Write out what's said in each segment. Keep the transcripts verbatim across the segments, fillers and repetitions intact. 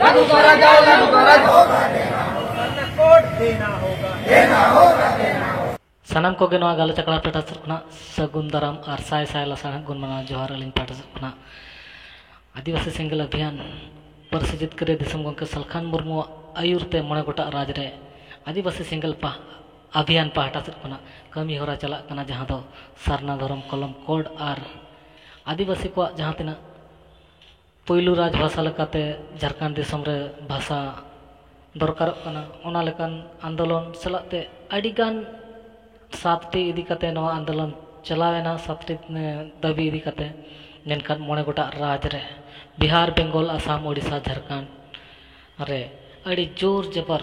लागू करा जाओ, लागू करा जाओ। कोड देना होगा। ᱥᱟᱱᱟᱢ ᱠᱚᱜᱮ ᱱᱚᱣᱟ ᱜᱟᱞᱚᱪ ᱟᱠᱷᱲᱟ ᱯᱟᱦᱴᱟ ᱥᱮᱫ ᱠᱷᱚᱱᱟᱜ ᱥᱟᱹᱜᱩᱱ ᱫᱟᱨᱟᱢ ᱟᱨ ᱥᱟᱭ ᱥᱟᱭ ᱞᱟᱥᱟᱲᱦᱮᱫ ᱜᱩᱱ ᱢᱟᱱᱟᱣ ᱡᱚᱦᱟᱨ ᱟᱹᱞᱤᱧ ᱯᱟᱦᱴᱟ ᱥᱮᱫ ᱠᱷᱚᱱᱟᱜ᱾ ᱟᱹᱫᱤᱵᱟᱹᱥᱤ ᱥᱮᱸᱜᱮᱞ ᱚᱵᱷᱤᱭᱟᱱ ᱯᱟᱹᱨᱥᱤ ᱡᱤᱛᱠᱟᱹᱨᱤᱭᱟᱹ ᱫᱤᱥᱚᱢ ᱜᱚᱢᱠᱮ ᱥᱟᱞᱠᱷᱟᱱ ᱢᱩᱨᱢᱩᱣᱟᱜ ᱟᱹᱭᱩᱨ ᱛᱮ ᱢᱚᱬᱮ ᱜᱚᱴᱟᱝ ᱨᱟᱡᱽ ᱨᱮ ᱟᱹᱫᱤᱵᱟᱹᱥᱤ ᱥᱮᱸᱜᱮᱞ ᱯᱟᱦ-, ᱚᱵᱷᱤᱭᱟᱱ ᱯᱟᱦᱴᱟ ᱥᱮᱫ ᱠᱷᱚᱱᱟᱜ ᱠᱟᱹᱢᱤ ᱦᱚᱨᱟ ᱪᱟᱞᱟᱜ ᱠᱟᱱᱟ, ᱡᱟᱦᱟᱸ ᱫᱚ ᱥᱟᱨᱱᱟ ᱫᱷᱚᱨᱚᱢ ᱠᱚᱞᱚᱢ ᱠᱳᱰ ᱟᱨ ᱟᱹᱫᱤᱵᱟᱹᱥᱤ ᱠᱚᱣᱟᱜ ᱡᱟᱦᱟᱸ ᱛᱤᱱᱟᱹᱜ ᱯᱩᱭᱞᱩ ᱨᱟᱡᱽ ᱵᱷᱟᱥᱟ ᱞᱮᱠᱟᱛᱮ ᱡᱷᱟᱲᱠᱷᱚᱸᱰ ᱫᱤᱥᱚᱢ ᱨᱮ ᱵᱷᱟᱥᱟ ᱫᱚᱨᱠᱟᱨᱚᱜ ᱠᱟᱱᱟ, ᱚᱱᱟ ᱞᱮᱠᱟᱱ ᱟᱱᱫᱳᱞᱚᱱ ᱥᱟᱞᱟᱜ ᱛᱮ ᱟᱹᱰᱤᱜᱟᱱ ᱥᱟᱛᱴᱤ ᱤᱫᱤ ᱠᱟᱛᱮ ᱱᱚᱣᱟ ᱟᱱᱫᱳᱞᱚᱱ ᱪᱟᱞᱟᱣᱮᱱᱟ, ᱥᱟᱛᱴᱤ, ᱮ, ᱫᱟᱹᱵᱤ ᱤᱫᱤ ᱠᱟᱛᱮ᱾ ᱢᱮᱱᱠᱷᱟᱱ ᱢᱚᱬᱮ ᱜᱚᱴᱟᱝ ᱨᱟᱡᱽ ᱨᱮ, ᱵᱤᱦᱟᱨ, ᱵᱮᱝᱜᱚᱞ, ᱟᱥᱟᱢ, ᱳᱰᱤᱥᱟ, ᱡᱷᱟᱲᱠᱷᱚᱸᱰ ᱨᱮ ᱟᱹᱰᱤ ᱡᱳᱨ ᱡᱟᱵᱟᱨ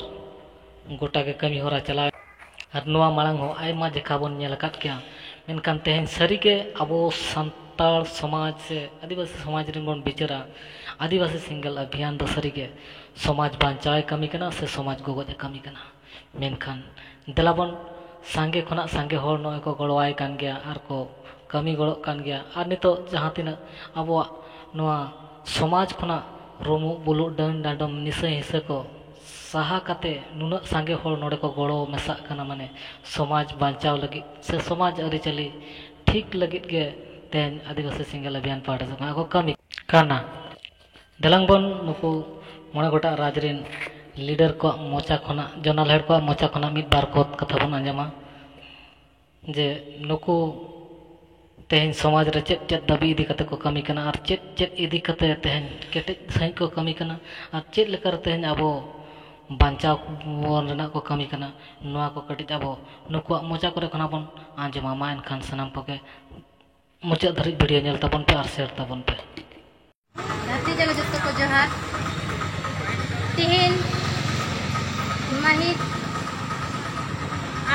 ᱜᱚᱴᱟ ᱜᱮ ᱠᱟᱹᱢᱤ ᱦᱚᱨᱟ ᱪᱟᱞᱟᱣ᱾ ᱟᱨ ᱱᱚᱣᱟ ᱢᱟᱲᱟᱝ ᱦᱚᱸ ᱟᱭᱢᱟ ᱡᱮᱠᱷᱟ ᱵᱚᱱ ᱧᱮᱞ ᱟᱠᱟᱫ ᱜᱮᱭᱟ, ᱢᱮᱱᱠᱷᱟᱱ ᱛᱮᱦᱮᱧ ᱥᱟᱹᱨᱤᱜᱮ ᱟᱵᱚ ᱥᱟᱱᱛᱟᱲ ᱥᱚᱢᱟᱡᱽ ᱥᱮ ᱟᱹᱫᱤᱵᱟᱹᱥᱤ ᱥᱚᱢᱟᱡᱽ ᱨᱮᱱ ᱵᱚᱱ ᱵᱤᱪᱟᱹᱨᱟ, ᱟᱹᱫᱤᱵᱟᱹᱥᱤ ᱥᱮᱸᱜᱮᱞ ᱚᱵᱷᱤᱭᱟᱱ ᱫᱚ ᱥᱟᱹᱨᱤᱜᱮ ᱥᱚᱢᱟᱡᱽ ᱵᱟᱧᱪᱟᱣᱮ ᱠᱟᱹᱢᱤ ᱠᱟᱱᱟ ᱥᱮ ᱥᱚᱢᱟᱡᱽ ᱜᱚᱜᱚᱡ ᱮ ᱠᱟᱹᱢᱤ ᱠᱟᱱᱟ? ᱢᱮᱱᱠᱷᱟᱱ ᱫᱮᱞᱟᱵᱚᱱ ᱥᱟᱸᱜᱮ ᱠᱷᱚᱱᱟᱜ ᱥᱟᱸᱜᱮ ᱦᱚᱲ ᱱᱚᱜᱼᱚᱭ ᱠᱚ ᱜᱚᱲᱚᱣᱟᱭ ᱠᱟᱱ ᱜᱮᱭᱟ ᱟᱨ ᱠᱚ ᱠᱟᱹᱢᱤ ᱜᱚᱲᱚᱜ ᱠᱟᱱ ᱜᱮᱭᱟ᱾ ᱟᱨ ᱱᱤᱛᱚᱜ ᱡᱟᱦᱟᱸ ᱛᱤᱱᱟᱹᱜ ᱟᱵᱚᱣᱟᱜ ᱱᱚᱣᱟ ᱥᱚᱢᱟᱡᱽ ᱠᱷᱚᱱᱟᱜ ᱨᱩᱢᱩᱜ ᱵᱩᱞᱩᱜ ᱰᱟᱹᱱ ᱰᱟᱸᱰᱚᱢ ᱱᱤᱥᱟᱹ ᱦᱤᱸᱥᱟᱹ ᱠᱚ ᱥᱟᱦᱟ ᱠᱟᱛᱮ ᱱᱩᱱᱟᱹᱜ ᱥᱟᱸᱜᱮ ᱦᱚᱲ ᱱᱚᱰᱮ ᱠᱚ ᱜᱚᱲᱚ ᱢᱮᱥᱟᱜ ᱠᱟᱱᱟ, ᱢᱟᱱᱮ ᱥᱚᱢᱟᱡᱽ ᱵᱟᱧᱪᱟᱣ ᱞᱟᱹᱜᱤᱫ ᱥᱮ ᱥᱚᱢᱟᱡᱽ ᱟᱹᱨᱤᱪᱟᱹᱞᱤ ᱴᱷᱤᱠ ᱞᱟᱹᱜᱤᱫ ᱜᱮ ᱛᱮᱦᱮᱧ ᱟᱹᱫᱤᱵᱟᱹᱥᱤ ᱥᱮᱸᱜᱮᱞ ᱚᱵᱷᱤᱭᱟᱱ ᱯᱟᱦᱴᱟ ᱥᱮᱫ ᱠᱷᱚᱱᱟᱜ ᱠᱚ ᱠᱟᱹᱢᱤ ᱠᱟᱱᱟ᱾ ᱫᱮᱞᱟᱝ ᱵᱚᱱ ᱱᱩᱠᱩ ᱢᱚᱬᱮ ᱜᱚᱴᱟᱝ ᱨᱟᱡᱽ ᱨᱮᱱ ᱞᱤᱰᱟᱨ ᱠᱚᱣᱟᱜ ᱢᱚᱪᱟ ᱠᱷᱚᱱᱟᱜ, ᱡᱚᱱᱟᱞ ᱦᱮᱲ ᱠᱚᱣᱟᱜ ᱢᱚᱪᱟ ᱠᱷᱚᱱᱟᱜ ᱢᱤᱫ ᱵᱟᱨ ᱠᱚᱛ ᱠᱟᱛᱷᱟ ᱵᱚᱱ ᱟᱸᱡᱚᱢᱟ᱾ ᱡᱮ ᱱᱩᱠᱩ ᱛᱮᱦᱮᱧ ᱥᱚᱢᱟᱡᱽ ᱨᱮ ᱪᱮᱫ ᱪᱮᱫ ᱫᱟᱹᱵᱤ ᱤᱫᱤ ᱠᱟᱛᱮ ᱠᱚ ᱠᱟᱹᱢᱤ ᱠᱟᱱᱟ ᱟᱨ ᱪᱮᱫ ᱪᱮᱫ ᱤᱫᱤ ᱠᱟᱛᱮ ᱛᱮᱦᱮᱧ ᱠᱮᱴᱮᱡ ᱥᱟᱺᱦᱤᱡ ᱠᱚ ᱠᱟᱹᱢᱤ ᱠᱟᱱᱟ ᱟᱨ ᱪᱮᱫ ᱞᱮᱠᱟᱨᱮ ᱛᱮᱦᱮᱧ ᱟᱵᱚ ᱵᱟᱧᱪᱟᱣ ᱵᱚᱱ ᱨᱮᱱᱟᱜ ᱠᱚ ᱠᱟᱹᱢᱤ ᱠᱟᱱᱟ, ᱱᱚᱣᱟ ᱠᱚ ᱠᱟᱹᱴᱤᱡ ᱟᱵᱚ ᱱᱩᱠᱩᱣᱟᱜ ᱢᱚᱪᱟ ᱠᱚᱨᱮ ᱠᱷᱚᱱᱟᱜ ᱵᱚᱱ ᱟᱸᱡᱚᱢᱟ᱾ ᱢᱟ ᱮᱱᱠᱷᱟᱱ ᱥᱟᱱᱟᱢ ᱠᱚᱜᱮ ᱢᱩᱪᱟᱹᱫ ᱫᱷᱟᱹᱨᱤᱡ ᱵᱷᱤᱰᱤᱭᱳ ᱧᱮᱞ ᱛᱟᱵᱚᱱ ᱯᱮ ᱟᱨ ᱥᱮᱭᱟᱨ ᱛᱟᱵᱚᱱ ᱯᱮ᱾ ᱫᱷᱟᱹᱨᱛᱤ ᱡᱟᱸᱜᱟ ᱡᱚᱛᱚ ᱠᱚ ᱡᱚᱦᱟᱨ᱾ ᱛᱮᱦᱮᱧ ᱢᱟᱹᱦᱤᱛ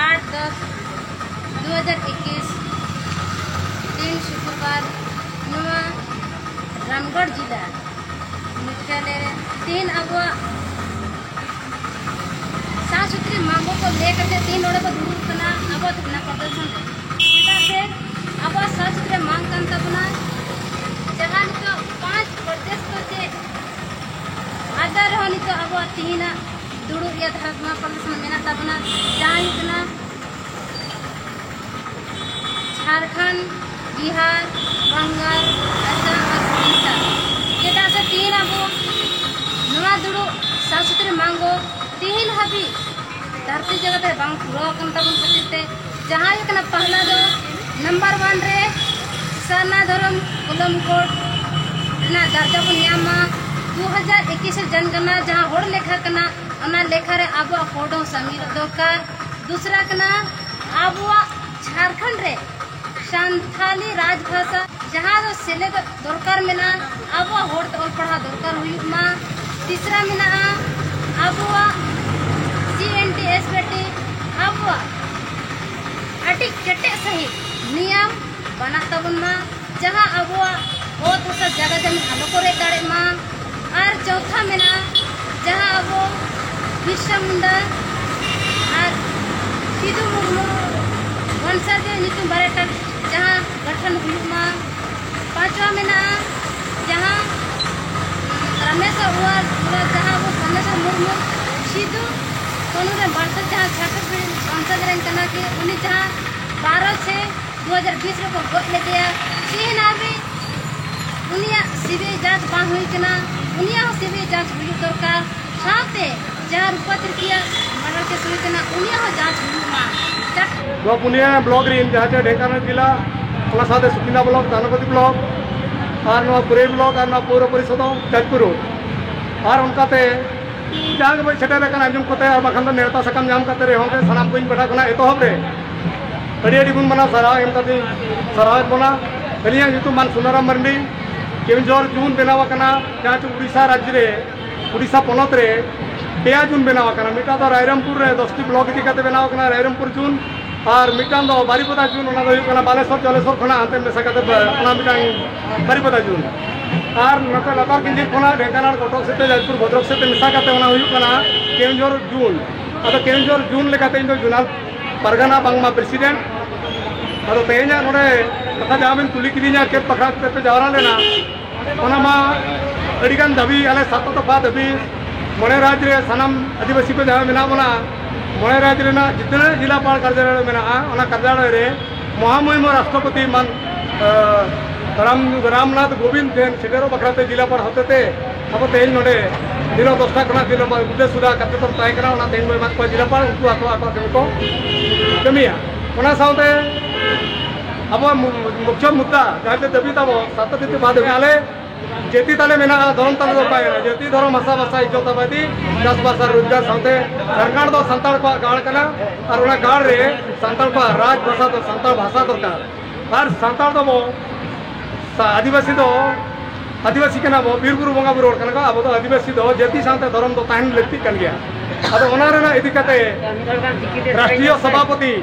ᱟᱴ ᱫᱚᱥ ᱫᱩ ᱦᱟᱡᱟᱨ ᱮᱠᱤᱥ, ᱫᱤᱱ ᱥᱩᱠᱨᱵᱟᱨ, ᱱᱚᱣᱟ रामगढ़ जिला मुख्यालय ᱨᱮ ᱛᱮᱦᱮᱧ ᱟᱵᱚᱣᱟᱜ ᱥᱟᱯᱷ ᱥᱩᱛᱨᱤ ᱢᱟᱜᱚ ᱠᱚ ᱞᱟᱹᱭ ᱠᱟᱛᱮ ᱛᱮᱦᱮᱧ ᱱᱚᱰᱮ ᱵᱚ ᱫᱩᱲᱩᱵ ᱠᱟᱱᱟ ᱟᱵᱚ ᱫᱷᱚᱨᱱᱟ ᱯᱨᱚᱫᱚᱨᱥᱚᱱ ᱨᱮ᱾ ᱪᱮᱫᱟᱜ ᱥᱮ ᱟᱵᱚᱣᱟᱜ ᱥᱟᱯᱷ ᱥᱩᱛᱨᱤ ᱢᱟᱜᱽ ᱠᱟᱱ ᱛᱟᱵᱚᱱᱟ, ᱡᱟᱦᱟᱸ ᱱᱤᱛᱚᱜ ᱯᱟᱸᱪ ᱯᱨᱚᱫᱮᱥ ᱫᱚ ᱪᱮᱫ ᱟᱫᱟᱨ ᱨᱮᱦᱚᱸ ᱱᱤᱛᱚᱜ ᱟᱵᱚᱣᱟᱜ ᱛᱮᱦᱮᱧᱟᱜ ᱫᱩᱲᱩᱵ ᱨᱮᱭᱟᱜ ᱫᱷᱟᱨᱟ ᱫᱷᱚᱨᱱᱟ ᱯᱨᱚᱫᱚᱨᱥᱚᱱ ᱢᱮᱱᱟᱜ ᱛᱟᱵᱚᱱᱟ, ᱡᱟᱦᱟᱸ ᱦᱩᱭᱩᱜ ᱠᱟᱱᱟ ᱡᱷᱟᱲᱠᱷᱚᱸᱰ, ᱵᱤᱦᱟᱨ, ᱵᱟᱝᱜᱟᱞ, ᱟᱥᱟᱢ ᱟᱨ ᱩᱲᱤᱥᱥᱟ᱾ ᱪᱮᱫᱟᱜ ᱥᱮ ᱛᱮᱦᱮᱧ ᱟᱵᱚ ᱱᱚᱣᱟ ᱫᱩᱲᱩᱵ ᱥᱟᱯᱷ ᱥᱩᱛᱨᱤ ᱢᱟᱜᱚ ᱛᱮᱦᱮᱧ ᱦᱟᱹᱵᱤᱡ ᱫᱷᱟᱹᱨᱛᱤ ᱡᱟᱠᱟᱛ ᱨᱮ ᱵᱟᱝ ᱯᱩᱨᱟᱹᱣ ᱟᱠᱟᱱ ᱛᱟᱵᱚᱱ ᱠᱷᱟᱹᱛᱤᱨ ᱛᱮ, ᱡᱟᱦᱟᱸ ᱦᱩᱭᱩᱜ ᱠᱟᱱᱟ ᱯᱟᱦᱞᱟ ᱫᱚ ᱱᱟᱢᱵᱟᱨ ᱚᱣᱟᱱ ᱨᱮ ᱥᱟᱨᱱᱟ ᱫᱷᱚᱨᱚᱢ ᱠᱚᱞᱚᱢ ᱠᱳᱰ ᱨᱮᱱᱟᱜ ᱫᱟᱨᱡᱟ ᱵᱚᱱ ᱧᱟᱢ ᱢᱟ᱾ ᱫᱩ ᱦᱟᱡᱟᱨ ᱮᱠᱤᱥ ᱨᱮ ᱡᱚᱱᱜᱚᱱᱟ ᱡᱟᱦᱟᱸ ᱦᱚᱲ ᱞᱮᱠᱷᱟ ᱠᱟᱱᱟ, ᱚᱱᱟ ᱞᱮᱠᱷᱟ ᱨᱮ ᱟᱵᱚᱣᱟᱜ ᱠᱳᱰ ᱦᱚᱸ ᱥᱟᱢᱤᱞᱚᱜ ᱫᱚᱨᱠᱟᱨ᱾ ᱫᱩᱥᱨᱟ ᱠᱟᱱᱟ ᱟᱵᱚᱣᱟᱜ ᱡᱷᱟᱲᱠᱷᱚᱸᱰ ᱨᱮ ᱥᱟᱱᱛᱷᱟᱞᱤ ᱨᱟᱡᱽ ᱵᱷᱟᱥᱟ ᱡᱟᱦᱟᱸ ᱫᱚ ᱥᱮᱞᱮᱫᱚᱜ ᱫᱚᱨᱠᱟᱨ ᱢᱮᱱᱟᱜᱼᱟ, ᱟᱵᱚᱣᱟᱜ ᱦᱚᱲ ᱛᱮ ᱚᱞ ᱯᱟᱲᱦᱟᱣ ᱫᱚᱨᱠᱟᱨ ᱦᱩᱭᱩᱜ ᱢᱟ᱾ ᱛᱤᱥᱨᱟ ᱢᱮᱱᱟᱜᱼᱟ ᱟᱵᱚᱣᱟᱜ ᱥᱤ N T S B T, ᱟᱵᱚᱣᱟᱜ ᱟᱹᱰᱤ ᱠᱮᱴᱮᱡ ᱥᱟᱺᱦᱤᱡ ᱱᱤᱭᱚᱢ ᱵᱟᱱᱟᱜ ᱛᱟᱵᱚᱱ ᱢᱟ, ᱡᱟᱦᱟᱸ ᱟᱵᱚᱣᱟᱜ ᱚᱛ ᱦᱟᱥᱟ ᱡᱟᱭᱜᱟ ᱡᱚᱢᱤ ᱟᱞᱚ ᱠᱚ ᱨᱮᱡ ᱫᱟᱲᱮᱜ ᱢᱟ᱾ ᱟᱨ ᱪᱚᱣᱛᱷᱟ ᱢᱮᱱᱟᱜᱼᱟ, ᱡᱟᱦᱟᱸ ᱟᱵᱚ ᱵᱤᱨᱥᱟ ᱢᱩᱱᱰᱟ ᱟᱨ ᱥᱤᱫᱩ ᱢᱩᱨᱢᱩ ᱵᱚᱝᱥᱚᱡᱽ ᱧᱩᱛᱩᱢ ᱵᱟᱨᱭᱟ ᱴᱟᱜ ᱡᱟᱦᱟᱸ ᱜᱚᱴᱷᱚᱱ ᱦᱩᱭᱩᱜ ᱢᱟ᱾ ᱯᱟᱸᱪᱣᱟ ᱢᱮᱱᱟᱜᱼᱟ, ᱡᱟᱦᱟᱸ ᱨᱟᱢᱮᱥᱣᱚᱨ ᱚᱣᱟᱨ, ᱡᱟᱦᱟᱸ ᱟᱵᱚ ᱨᱟᱢᱮᱥᱣᱚᱨ ᱢᱩᱨᱢᱩ ᱥᱤᱫᱩ ᱠᱟᱹᱱᱩ ᱨᱮᱱ ᱵᱚᱝᱥᱚᱡᱽ, ᱡᱟᱦᱟᱸ ᱪᱷᱟᱹᱛᱤᱥᱜᱚᱲ ᱵᱚᱝᱥᱚᱡᱽ ᱨᱮᱱ ᱠᱟᱱᱟ ᱠᱤ, ᱩᱱᱤ ᱡᱟᱦᱟᱸ ᱵᱟᱨᱚ ᱪᱷᱮ ᱫᱩ ᱦᱟᱡᱟᱨ ᱵᱤᱥ ᱨᱮᱠᱚ ᱜᱚᱡ ᱞᱮᱫᱮᱭᱟ, ᱛᱮᱦᱮᱧ ᱦᱟᱹᱵᱤᱡ ᱩᱱᱤᱭᱟᱜ ᱥᱤᱵᱤ ᱡᱟᱸᱪ ᱵᱟᱝ ᱦᱩᱭ ᱠᱟᱱᱟ᱾ ᱩᱱᱤᱭᱟᱜ ᱦᱚᱸ ᱥᱤᱵᱤ ᱡᱟᱸᱪ ᱦᱩᱭᱩᱜ ᱫᱚᱨᱠᱟᱨ᱾ ᱥᱟᱶᱛᱮ ᱡᱟᱦᱟᱸ ᱨᱩᱯᱟ ᱛᱤᱨᱠᱤᱭᱟᱜ ᱢᱟᱨᱰᱟᱨ ᱠᱮᱥ ᱦᱩᱭ ᱠᱟᱱᱟ, ᱩᱱᱤᱭᱟᱜ ᱦᱚᱸ ᱡᱟᱸᱪ ᱦᱩᱭᱩᱜ ᱢᱟ᱾ ᱪᱟᱠ- ᱱᱚᱣᱟ ᱯᱩᱱᱭᱟᱹ ᱵᱞᱚᱠ ᱨᱮᱱ, ᱡᱟᱦᱟᱸ ᱪᱮ ᱰᱷᱮᱝᱠᱟᱱᱟᱞ ᱡᱮᱞᱟ, ᱚᱱᱟ ᱥᱟᱶᱛᱮ ᱥᱩᱠᱤᱱᱫᱟ ᱵᱞᱚᱠ, ᱫᱟᱱᱚᱯᱚᱛᱤ ᱵᱞᱚᱠ, ᱟᱨ ᱱᱚᱣᱟ ᱯᱩᱨᱟᱹᱭ ᱵᱞᱚᱠ ᱟᱨ ᱱᱚᱣᱟ ᱯᱳᱣᱨᱚ ᱯᱚᱨᱤᱥᱚᱫ ᱦᱚᱸ ᱡᱟᱡᱽᱯᱩᱨ ᱨᱳᱰ, ᱟᱨ ᱚᱱᱠᱟᱛᱮ ᱡᱟᱦᱟᱸ ᱜᱮᱵᱚᱱ ᱥᱮᱴᱮᱨ ᱟᱠᱟᱱᱟ, ᱟᱸᱡᱚᱢ ᱠᱟᱛᱮ ᱟᱨ ᱵᱟᱠᱷᱟᱱ ᱫᱚ ᱱᱮᱣᱛᱟ ᱥᱟᱠᱟᱢ ᱧᱟᱢ ᱠᱟᱛᱮ ᱨᱮᱦᱚᱸ ᱜᱮ ᱥᱟᱱᱟᱢ ᱠᱚᱧ ᱯᱟᱦᱴᱟ ᱠᱷᱚᱱᱟᱜ ᱮᱛᱚᱦᱚᱵ ᱨᱮ ᱟᱹᱰᱤ ᱟᱹᱰᱤ ᱜᱩᱱ ᱢᱟᱱᱟᱣ ᱥᱟᱨᱦᱟᱣ ᱮᱢ ᱠᱟᱛᱮᱧ ᱥᱟᱨᱦᱟᱣᱮᱫ ᱵᱚᱱᱟ᱾ ᱟᱹᱞᱤᱧᱟᱜ ᱧᱩᱛᱩᱢ ᱢᱟᱱ ᱥᱩᱱᱟᱨᱟᱢ ᱢᱟᱨᱰᱤ, ᱠᱮᱣᱚᱱᱡᱷᱚᱨ ᱡᱳᱱ ᱵᱮᱱᱟᱣ ᱟᱠᱟᱱᱟ, ᱡᱟᱦᱟᱸ ᱪᱮ ᱩᱲᱤᱥᱥᱟ ᱨᱟᱡᱽ ᱨᱮ, ᱩᱲᱤᱥᱥᱟ ᱯᱚᱱᱚᱛ ᱨᱮ ᱯᱮᱭᱟ ᱡᱳᱱ ᱵᱮᱱᱟᱣ ᱟᱠᱟᱱᱟ᱾ ᱢᱤᱫᱴᱟᱝ ᱫᱚ ᱨᱟᱭᱨᱚᱝᱯᱩᱨ ᱨᱮ ᱫᱚᱥᱴᱤ ᱵᱞᱚᱠ ᱤᱫᱤ ᱠᱟᱛᱮ ᱵᱮᱱᱟᱣ ᱟᱠᱟᱱᱟ ᱨᱟᱭᱨᱚᱝᱯᱩᱨ ᱡᱳᱱ, ᱟᱨ ᱢᱤᱫᱴᱟᱝ ᱫᱚ ᱵᱟᱨᱤᱯᱟᱫᱟ ᱡᱩᱱ, ᱚᱱᱟ ᱫᱚ ᱦᱩᱭᱩᱜ ᱠᱟᱱᱟ ᱵᱟᱞᱮᱥᱚᱨ ᱡᱚᱞᱮᱥᱚᱨ ᱠᱷᱚᱱᱟᱜ ᱦᱟᱱᱛᱮ ᱢᱮᱥᱟ ᱠᱟᱛᱮ, ᱚᱱᱟ ᱢᱤᱫᱴᱟᱝ ᱵᱟᱨᱤᱯᱟᱫᱟ ᱡᱩᱱ᱾ ᱟᱨ ᱱᱚᱛᱮ ᱞᱟᱛᱟᱨ ᱠᱤᱧᱡᱤᱨ ᱠᱷᱚᱱᱟᱜ ᱰᱷᱮᱝᱠᱟᱱᱟᱲ ᱠᱚᱴᱚᱠ ᱥᱮᱫ ᱛᱮ, ᱡᱟᱡᱽᱯᱩᱨ ᱵᱷᱚᱫᱨᱚᱠ ᱥᱮᱫ ᱛᱮ ᱢᱮᱥᱟ ᱠᱟᱛᱮ, ᱚᱱᱟ ᱦᱩᱭᱩᱜ ᱠᱟᱱᱟ ᱠᱮᱣᱚᱱᱡᱷᱚᱨ ᱡᱩᱱ᱾ ᱟᱫᱚ ᱠᱮᱣᱚᱱᱡᱷᱚᱨ ᱡᱩᱱ ᱞᱮᱠᱟᱛᱮ ᱤᱧ ᱫᱚ ᱡᱩᱱᱟᱞ ᱯᱟᱨᱜᱟᱱᱟ, ᱵᱟᱝᱢᱟ ᱯᱨᱮᱥᱤᱰᱮᱱᱴ᱾ ᱟᱫᱚ ᱛᱮᱦᱮᱧᱟᱜ ᱱᱚᱰᱮ ᱠᱟᱛᱷᱟ ᱡᱟᱦᱟᱸ ᱵᱤᱱ ᱠᱩᱞᱤ ᱠᱤᱫᱤᱧᱟ, ᱪᱮᱫ ᱵᱟᱠᱷᱨᱟ ᱛᱮᱯᱮ ᱡᱟᱣᱨᱟ ᱞᱮᱱᱟ, ᱚᱱᱟ ᱢᱟ ᱟᱹᱰᱤᱜᱟᱱ ᱫᱟᱹᱵᱤ, ᱟᱞᱮ ᱥᱟᱛ ᱫᱚᱯᱷᱟ ᱫᱟᱹᱵᱤ, ᱢᱚᱬᱮ ᱨᱟᱡᱽ ᱨᱮ ᱥᱟᱱᱟᱢ ᱟᱹᱫᱤᱵᱟᱹᱥᱤ ᱠᱚ ᱡᱟᱦᱟᱸ ᱢᱮᱱᱟᱜ ᱵᱚᱱᱟ, ᱢᱚᱬᱮ ᱨᱟᱡᱽ ᱨᱮᱱᱟᱜ ᱡᱤᱛᱱᱟᱹ ᱡᱮᱞᱟᱯᱟᱲ ᱠᱟᱨᱡᱟᱞᱚᱭ ᱢᱮᱱᱟᱜᱼᱟ, ᱚᱱᱟ ᱠᱟᱨᱡᱟᱞᱚᱭ ᱨᱮ ᱢᱚᱦᱟᱢᱚᱦᱤᱢ ᱨᱟᱥᱴᱨᱚᱯᱚᱛᱤ ᱢᱟᱱ, ᱟᱸ, ᱨᱟᱢ, ᱨᱟᱢᱱᱟᱛᱷ ᱠᱳᱵᱤᱱᱫ ᱴᱷᱮᱱ ᱥᱮᱴᱮᱨᱚᱜ ᱵᱟᱠᱷᱨᱟ ᱛᱮ ᱡᱮᱞᱟᱯᱟᱲ ᱦᱚᱛᱮᱛᱮ ᱟᱵᱚ ᱛᱮᱦᱮᱧ ᱱᱚᱰᱮ ᱫᱤᱱᱚ ᱫᱚᱥᱴᱟ ᱠᱷᱚᱱᱟᱜ ᱫᱤᱱᱚ ᱵᱟ-, ᱩᱫᱽᱫᱮᱥ ᱥᱩᱫᱷᱟ ᱠᱟᱨᱡᱚᱠᱨᱚᱢ ᱛᱟᱦᱮᱸ ᱠᱟᱱᱟ, ᱚᱱᱟ ᱛᱮᱦᱮᱧ ᱵᱚᱱ ᱮᱢᱟᱫ ᱠᱚᱣᱟ ᱡᱮᱞᱟᱯᱟᱲ, ᱩᱱᱠᱩ ᱟᱠᱚ ᱟᱠᱚᱣᱟᱜ ᱠᱟᱹᱢᱤ ᱠᱚ ᱠᱟᱹᱢᱤᱭᱟ᱾ ᱚᱱᱟ ᱥᱟᱶᱛᱮ ᱟᱵᱚᱣᱟᱜ ᱢᱩ-, ᱢᱩᱠᱷᱭᱚ ᱢᱩᱫᱽᱫᱟ ᱡᱟᱦᱟᱸ ᱛᱮ ᱫᱟᱹᱵᱤ ᱛᱟᱵᱚ, ᱥᱟᱛ ᱫᱟᱹᱵᱤ ᱛᱮ ᱵᱟᱫ ᱟᱞᱮ ᱡᱟᱹᱛᱤ ᱛᱟᱞᱮ ᱢᱮᱱᱟᱜᱼᱟ, ᱫᱷᱚᱨᱚᱢ ᱛᱟᱞᱮ ᱫᱚ ᱚᱠᱟᱭᱮᱱᱟ? ᱡᱟᱹᱛᱤ, ᱫᱷᱚᱨᱚᱢ, ᱵᱷᱟᱥᱟ, ᱵᱷᱟᱥᱟ, ᱤᱡᱽᱡᱚᱛ ᱟᱵᱟᱫᱤ, ᱪᱟᱥᱵᱟᱥ ᱟᱨ ᱨᱳᱡᱽᱜᱟᱨ ᱥᱟᱶᱛᱮ ᱡᱷᱟᱲᱠᱷᱚᱸᱰ ᱫᱚ ᱥᱟᱱᱛᱟᱲ ᱠᱚᱣᱟᱜ ᱜᱟᱲ ᱠᱟᱱᱟ, ᱟᱨ ᱚᱱᱟ ᱜᱟᱲ ᱨᱮ ᱥᱟᱱᱛᱟᱲ ᱠᱚᱣᱟᱜ ᱨᱟᱡᱽ ᱵᱷᱟᱥᱟ ᱫᱚ ᱥᱟᱱᱛᱟᱲ ᱵᱷᱟᱥᱟ ᱫᱚᱨᱠᱟᱨ᱾ ᱟᱨ ᱥᱟᱱᱛᱟᱲ ᱫᱚᱵᱚ, ᱥᱟ-, ᱟᱹᱫᱤᱵᱟᱹᱥᱤ ᱫᱚ, ᱟᱹᱫᱤᱵᱟᱹᱥᱤ ᱠᱟᱱᱟ ᱵᱚ, ᱵᱤᱨ ᱵᱩᱨᱩ ᱵᱚᱸᱜᱟ ᱵᱩᱨᱩ ᱦᱚᱲ ᱠᱟᱱᱟ ᱠᱚ, ᱟᱵᱚ ᱫᱚ ᱟᱹᱫᱤᱵᱟᱹᱥᱤ ᱫᱚ ᱡᱟᱹᱛᱤ ᱥᱟᱶᱛᱮ ᱫᱷᱚᱨᱚᱢ ᱫᱚ ᱛᱟᱦᱮᱱ ᱞᱟᱹᱠᱛᱤᱜ ᱠᱟᱱ ᱜᱮᱭᱟ᱾ ᱟᱫᱚ ᱚᱱᱟ ᱨᱮᱱᱟᱜ ᱤᱫᱤ ᱠᱟᱛᱮ ᱨᱟᱥᱴᱨᱤᱭᱚ ᱥᱚᱵᱷᱟᱯᱚᱛᱤ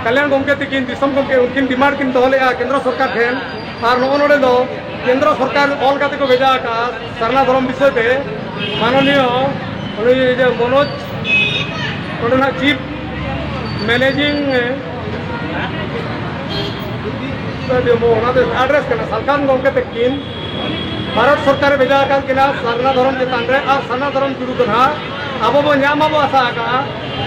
ᱠᱟᱞᱭᱟᱱ ᱜᱚᱢᱠᱮ ᱛᱤᱠᱤᱱ, ᱫᱤᱥᱚᱢ ᱜᱚᱢᱠᱮ, ᱩᱱᱠᱤᱱ ᱰᱤᱢᱟᱱᱰ ᱠᱤᱱ ᱫᱚᱦᱚ ᱞᱮᱫᱼᱟ ᱠᱮᱱᱫᱨᱚ ᱥᱚᱨᱠᱟᱨ ᱴᱷᱮᱱ, ᱟᱨ ᱱᱚᱜᱼᱚ ᱱᱚᱰᱮ ᱫᱚ ᱠᱮᱱᱫᱨᱚ ᱥᱚᱨᱠᱟᱨ ᱚᱞ ᱠᱟᱛᱮ ᱠᱚ ᱵᱷᱮᱡᱟ ᱟᱠᱟᱫᱼᱟ ᱥᱟᱨᱱᱟ ᱫᱷᱚᱨᱚᱢ ᱵᱤᱥᱚᱭ ᱛᱮ᱾ ᱢᱟᱱᱚᱱᱤᱭᱚ ᱩᱱᱤ ᱡᱮ ᱢᱚᱱᱳᱡᱽ, ᱱᱚᱰᱮᱱᱟᱜ ᱪᱤᱯ ᱢᱮᱱᱮᱡᱤᱝ, ᱚᱱᱟ ᱫᱚ ᱮᱰᱨᱮᱥ ᱠᱟᱱᱟ, ᱥᱟᱞᱠᱷᱟᱱ ᱜᱚᱢᱠᱮ ᱛᱟᱹᱠᱤᱱ ᱵᱷᱟᱨᱚᱛ ᱥᱚᱨᱠᱟᱨᱮ ᱵᱷᱮᱡᱟ ᱟᱠᱟᱫ ᱠᱤᱱᱟ ᱥᱟᱨᱱᱟ ᱫᱷᱚᱨᱚᱢ ᱪᱮᱛᱟᱱ ᱨᱮ, ᱟᱨ ᱥᱟᱨᱱᱟ ᱫᱷᱚᱨᱚᱢ ᱡᱩᱲᱩ ᱫᱚ ᱱᱟᱦᱟᱜ ᱟᱵᱚ ᱵᱚ ᱧᱟᱢ ᱟᱵᱚ ᱟᱥᱟ ᱟᱠᱟᱜᱼᱟ᱾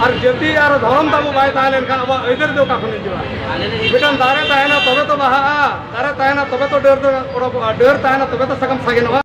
ᱟᱨ ᱡᱟᱹᱛᱤ ᱟᱨ ᱫᱷᱚᱨᱚᱢ ᱛᱟᱵᱚ ᱵᱟᱭ ᱛᱟᱦᱮᱸ ᱞᱮᱱᱠᱷᱟᱱ ᱟᱵᱚᱣᱟᱜ ᱟᱹᱭᱫᱟᱹᱨ ᱫᱚ ᱚᱠᱟ ᱠᱷᱚᱱ ᱦᱤᱡᱩᱜᱼᱟ? ᱢᱤᱫᱴᱟᱝ ᱫᱟᱨᱮ ᱛᱟᱦᱮᱱᱟ ᱛᱚᱵᱮ ᱛᱚ ᱵᱟᱦᱟᱜᱼᱟ, ᱫᱟᱨᱮ ᱛᱟᱦᱮᱱᱟ ᱛᱚᱵᱮ ᱛᱚ ᱰᱟᱹᱨ ᱫᱚ ᱚᱰᱚᱠᱚᱜᱼᱟ, ᱰᱟᱹᱨ ᱛᱟᱦᱮᱱᱟ ᱛᱚᱵᱮ ᱛᱚ ᱥᱟᱠᱟᱢ ᱥᱟᱜᱮᱱᱚᱜᱼᱟ᱾